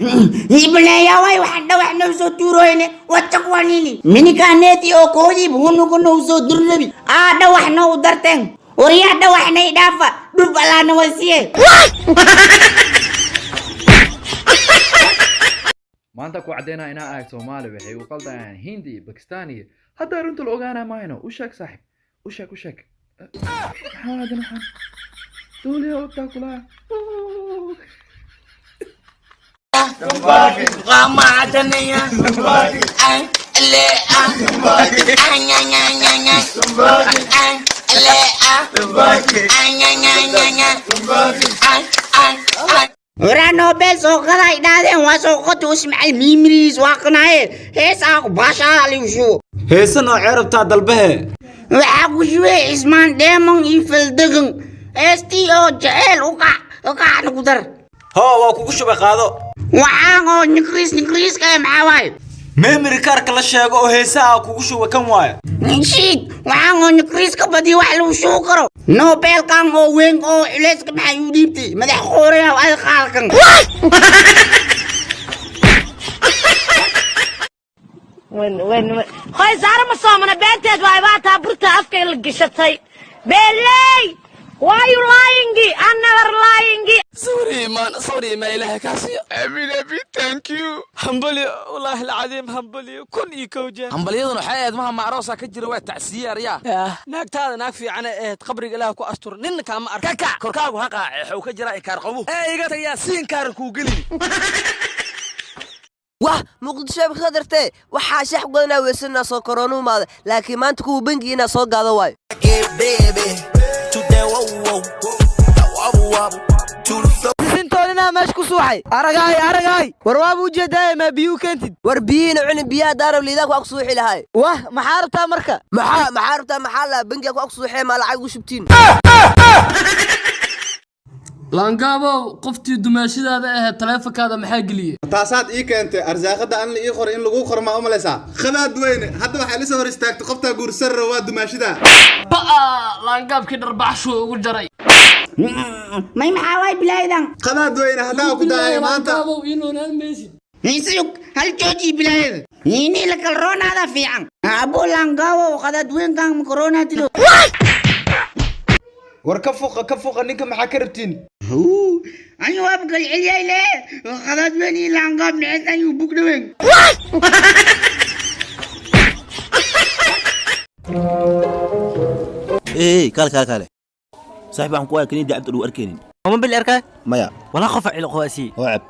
Ibneeya way waxaan dhawax noo soo tuuroyne wataq wanini minikaneeti oo koodii bunugu noo soo durnabi aa dhawax noo darteen waryaa dhawaxnay dhaafa dhub allaana wasiye. Maanta ku caddeynaa inaa ahay Soomaali. Waxay u qaldayaan Hindi, Bakistani. Haddaa runta la ogaanaa maayno. U sheeg saaxib, u sheeg, u sheeg. Maxaa hadan waxaan duuliya ogtaa kulaa. Waraa Nobel soo qaday dhaadeen waa soo qota usmacay miimriis waa qanaaye hees aa baashaa liushu. Heese noocee rabtaa dalbahe? Waxaa ku shubay Cismaan Dheemon iyo Faldegan heestii oo jeceel uqac uqacna ku dar. Hoo, waa kugu shubay, qaado. Waxaan oo nikriis nikriiska eh maxaa waaye? Memory kaarka la sheego oo heesaha kugu shubay kan waaye. Shiid, waxaan oo nikriiska badiyo wax lagu shubi karo Nobelkan oo weyn oo culeyska maxay u dhiibtay madax qooraya ad qaalkan. Hoy Saara, ma soomana? Beenteed waay baataa burta afka la gashatay. Beeley, why you lying? I'm never lying. Sorry man, sorry ma ilaha kaasiyo. Amin, amin, thank you. Hambalyo, wallaahi alcadiim, hambalyo 1001 jeer. Hambalyaduna waxay ahayd maha macroosa ka jira, waa tacsiye aryaa. Naagtaada naag fiican ee ahayd, qabriga Ilaah ku astur, ninna kaama arko. Kakac korkaagu ha qaace, xuu ka jira inkaar qabu ee iga tagayaa siin kaaran kuu gelin. Wah, Muqdisho ay kasoo dartee waxaa shax badanaa weysanaa soo koroonu imaada, laakiin maanta kuwa bangi inaa soo gaado waayo. Sisintoodinaa meesha ku suuxay. Aragaay, aragaay, war waaba u jeedaaye, maa biyuu keentid? War biyihiina cuni, biyaha daarab liidaa ku ag suuxi lahaay. Wah, maxaa rabtaa marka? Maxaa rabtaa? Maxaa lahaa bangiga ku ag suuxee? Maa lacag ugu shubtiin? Laangaabow, qoftii dumaashidaada ahayd taleefankaada maxaa geliyey? Taasaad ii keentay arsaaqada an la ii qoray in lagu qoro maa u malaysaa? Khadaad weyne, hadda waxay la soo hor istaagtay qoftaa guursan raba, waa dumaashida. Ba'a, laangaabkii dharbaxshuu ugu jaray. May maxaa waay bilaadan? Khadaad weyne, haddaa ku daaya maanta. Laangaabow, ii noolaan maysid. Isug hal jooji bilaayada ini la kal roonaada fiican abo langaawo qadaad weynkan ma koronaatido. War ka fuqa, ka fuqa ninka, maxaa ka rabtiin? Ayu waaba kal celiyay le qadaad weyn iyo langaab nicis ayuu bugdhawen. Ee kaale, kaale, kaale saaxiib, waxaan ku arkay kaniini cabdi lagu arkaynin. Uma bil arkay? Maya. Walaa qof cilo qoasi. Oo cab.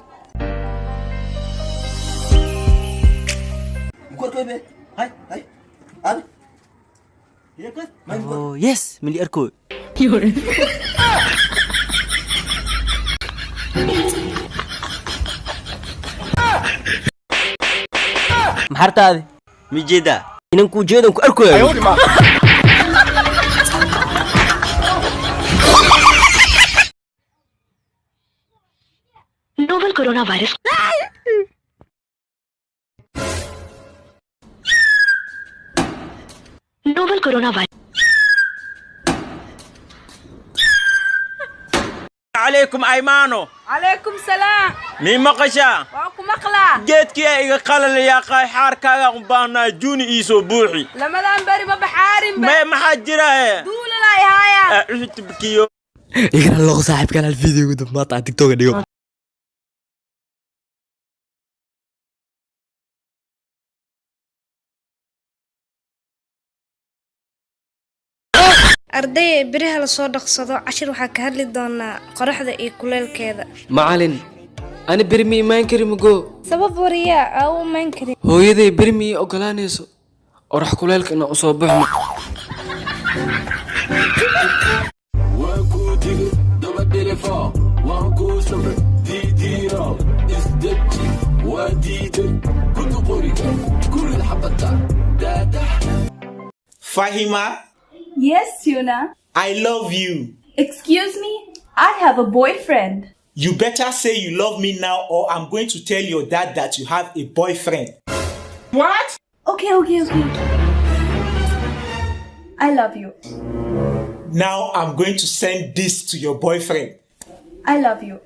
Hay hay abi. Oh yes, mili arko. Maxartaadi? Mijeeda. Inan ku jeedan ku arkoyo. Novel coronavirus. Novel coronavirus. Calaykum aymaano. Calaykum salaam. Mii maqashaa? Waa ku maqlaa. Geedkii iga qalalayaa, xaarkaaga u baahnaa, juuni iisoo buuxi. Lamadan beri ma baxaarin ba. May, maxaa jira he? Duulalay haayaan. Cusubkiyo. Igana loqo saaxiibkan hal video gudub maanta TikTok dhigo. Ardayay, beriha lasoo dhaqsado, cashir waxaa ka hadli doonaa qoraxda iyo kuleelkeeda. Macalin, ani beri ma imaan kari mugo. Sabab wariyaa aa u imaan karin? Hooyaday beri ma ii ogolaanayso orax kuleelka inaan usoo baxno. Waan kuu digi daba dhilifo, waan kuu sabray diidiiro isdeji, waa diiday kudu qoriga kurid xabada daadax. Fahima. Yes, Tuna. I love you. Excuse me, I have a boyfriend. You better say you love me now or I'm going to tell your dad that you have a boyfriend. What? Okay. I love you. Now I'm going to send this to your boyfriend. I love you.